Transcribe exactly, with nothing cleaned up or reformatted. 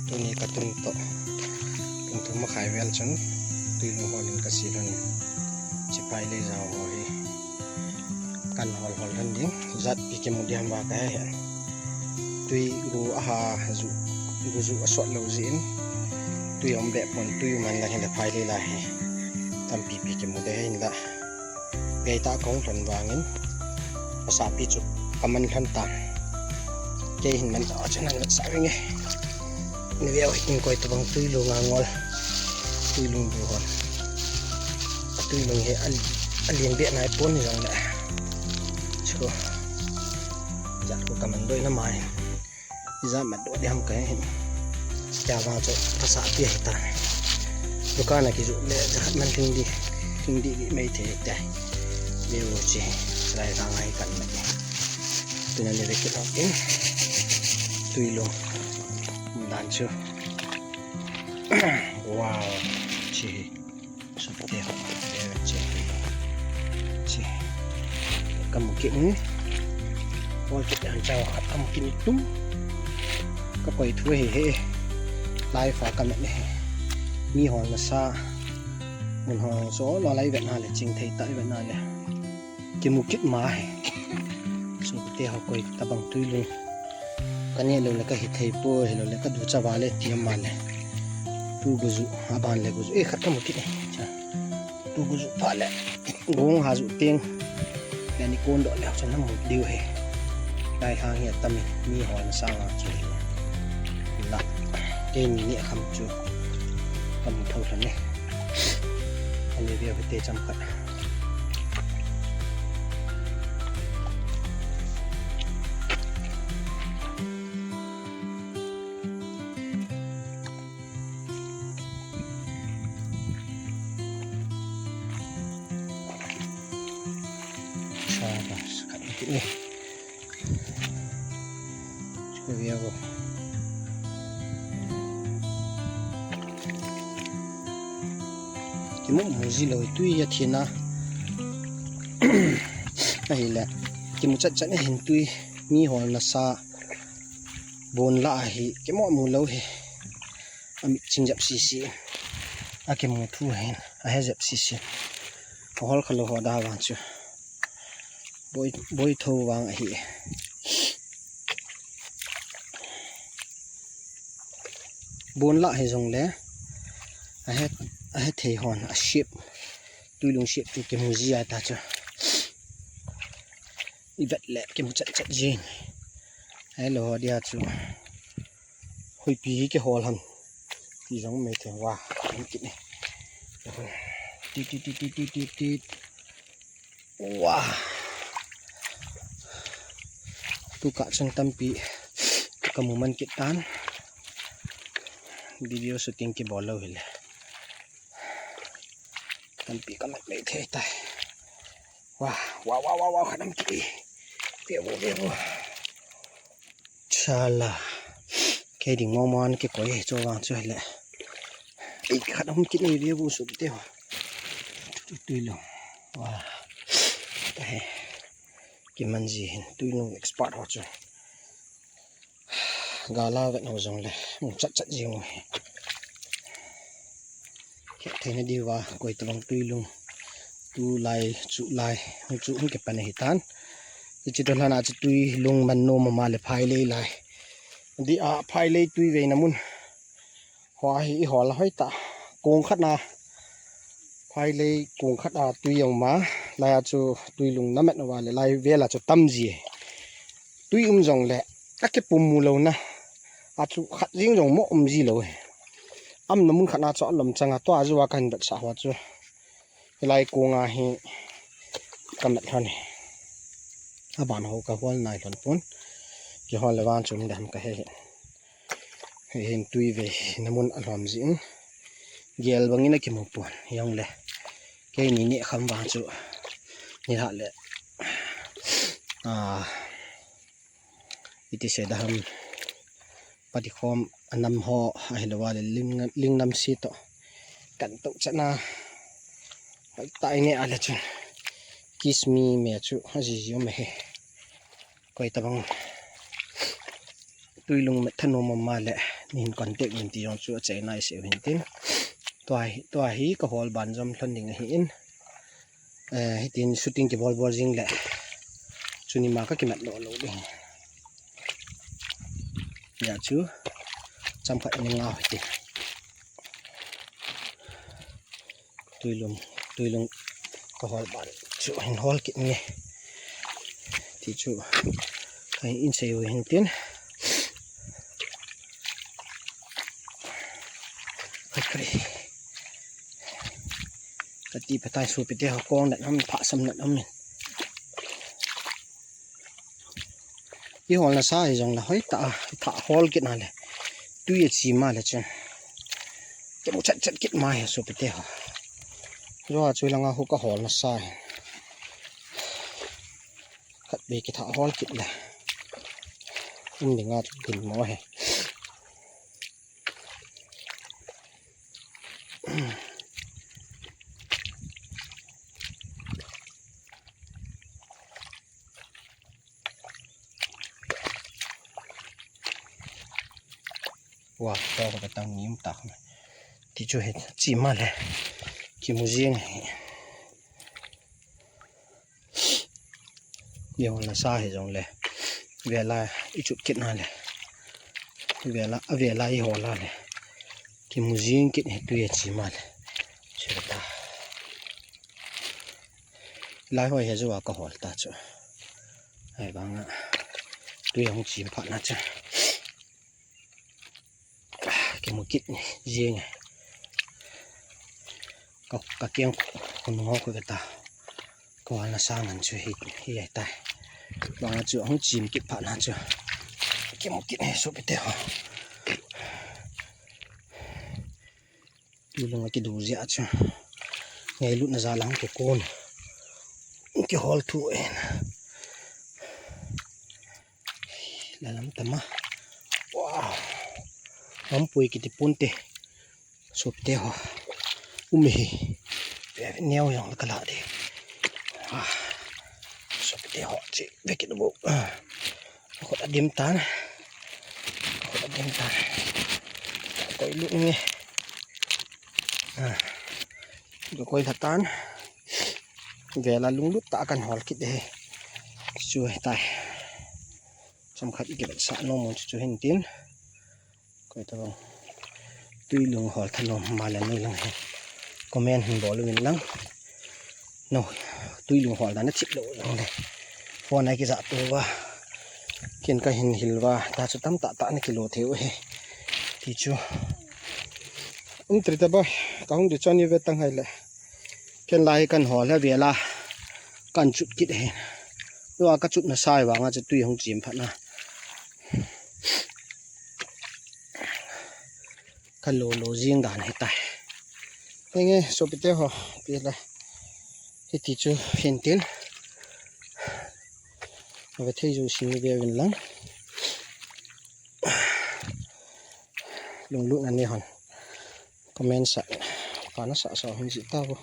Tuni katung to. Tungthum ma khai wel chun. Tui lung hol in kasi lun. Chipai le jao ho hi. Kan hol hol han ding. Jat pi ke mudiam ba ka he. Tui gu aha ju. Gu ju asot lo jin. Tui om be pon tui man la hin da phai le la he. Tam pi pi ke mude hin la. Gai ta kong ton bangin. Pasa pi chu kaman lhon ta. Kei hin man ta chana sa ring e. Ni veo hin koi tabang tui lung angol. Tui lung du hon. Tui lung he al-, alien be nai pon ni jong le. Chu. Jat ko kaman doi na mai. Ija mat do diam kai hin. Kya ba cho ta sa ti ta. Dukan ki ju le jahat man ting di. Ting di di mai the te. Le wo chi. Rai ka ngai kan ma. Tuna le ke ta tin. Tui lo. Dan chu. Wow. Chi. Sukte ho, che, che, che. Kamu kini. Ol kit han chao khat kamu kini tum. Ka koi thu he he. Lai fa ka me he. Mi hol na sa. Mun ho so lo lai vet na le ching thei ta vet na le. Kimu kit ma he. Sukte ho koi tabang tui lu. Kani lo le ka hi thei po, hi lo le ka du cha ba le ti ma le. Tu gu ju, aban le gu ju. E khat kamu kit he. Cha. Tu gu ju pha le. Gong ha ju ting. Yani kon do le cha na mu diu he. Dai hang he tam mi hol na sa ma chu. La. Ke ni ni kham chu. Kamu thau thane. Ani dia te cham khat. Sabas, khat ni. Chukriya bo. Kimo muji lo tui ya thina. Ahile. Kimo chat chat hin tui mi hol na sa. Bon la ahi. Kimo mu lo he. Ami chingjap sisi. Ake mu thu hin. Ahe jap sisi. Hol khalo ho da bang chu. Boi, boi tho wang ahi. Bon la he jong le. Ahe, ahe thei hon, a ship. Tuilung ship tu ke muji ai ta chu. Ibat le ke mu chat chat jin. Hello, dia chu. Hui pi ke hol han. Ti jong me the wa. Ti, ti, ti. Wah. Tu ka chang tampi. Tu ka muman kit tan. Video shooting ki bolo hile. Tampi ka mat mai thei tai. Wah, wah, wah, wah, wah, kadam ki. Bebo, bebo. Chala. Ke ding mo man ke koi cho wang cho le. Ei, khadam ki ni dia bu su te wa. Tu, tu lo. Wa. Ta he. Ki man ji hin tu lo expert ho cho. Gala ga no jong le. Mu chat chat ji mo he. Ke te ne di wa koi tabang tu lo. Tu lai, chu lai, chu hung ke pane hitan. Ichi to lana chu tui lung man no ma le phai lei lai. Di a phai lei tui ve na mun. Ho a hi i hol hoi ta. Kong khat na. Phai lei kong khat a tui yong ma. Lai a chu tui lung na met no wa le lai ve la chu tam ji. Tui um jong le. A ke pum mu lo na. A chu khat jing jong mo um ji lo he. Am na mun khat na chu a lom chang a to a ju wa kan bat sa ho chu. Hilai kunga hi kamet hon hi. Aban ho ka hol nai lon pun. Ki hol le wan chum dan ka he. He hin tui ve namun alom jin. Gel bangin a kimu pun. Yong le. Ke ni ni kham ba chu. Ni ha le. Ah. Iti se daham pati khom anam ho ahilo wale ling, ling nam si to kan to chana hoi ta ine ale chun kiss me me chu aji ji me he koi tabang tuilung me thanu ma ma le Nihin contact nin tiyong chu achai nai se hintin. Tua hi, tua hi ka hol ban jom thon ding ahi in. Eh, hitin shooting ki bol bol jing le. Chuni ma ka kimat lo lo ding. Ya chu. Cham khat ni nga hitin. Tuilung, tuilung ka hol ban chu hin hol kit nge. Ti chu ka in sei u hintin. Hakri. Ka ti patai su pite ho kong na nam pha sam na nam. I hol na sa i jong la hoi ta, ta hol kit na le. Tui e chi ma le chen. Ke mu chat chat kit ma he su pite ho. Jo a chui la nga hu ka hol na sa he. Khat be ki tha hol kit le. Um ding a chu din mo he. Wa, to ko tang nim tak. Ti chu he chi ma le. Ki mu jing he. Ye hol na sa he jong le. Vela i chut kit na le. Vela, a vela i hol na le. Ki mu jing kit he tu ye chi ma le. Chirta. Lai hoi he jo ka hol ta chu. Hai bang a. Tu ye hong chim pha na chu. Ki mu kit ni jing. Ka, ka kiang kun ngo ko ta. Ko na sa ngan chu hi, hi ai tai. Bang chu hong chim kit pha na chu. Ki mu kit ni su pite ho. Tuilung ki du zia chu. Ngai lut na za lang ko kon. Ki hol thu en. La lam tama. Wow. Mampui ki ti pun te. Sopte ho. Umi hi. Neo yang kala de. Ah. Sopte ho chi. Vekit bo. Ah. Ko adim tan. Ko adim tan. Koi lu nge. Ah. Koi la tan. Vela lunglut ta kan hol kit de. Chu tai. Cham khat ki sa no mo chu hin tin. Koi ta bang. Tuilung hol thano mala ni lang he. Comment hin bol win lang. No, tuilung hol dana chik lo lang de. Phone ai ki ja tu wa. Kin ka hin hil wa. Ta chu tam ta ta ni kilo theu he. Ti chu. Um tri ta ba. Ka hung de chon ye ve tang hai le. Ken lai kan hol he vela. Kan chut kit he. Wa ka chut na sai wa nga chu tui hung chim pha na. Ka lo lo jing dan he tai. Enge sopite ho pila. Hiti chu hintin. Ave thei ju sing be win lang. Lunglut ani hon. Comment sa. Kana sa sa hin ji ta bo.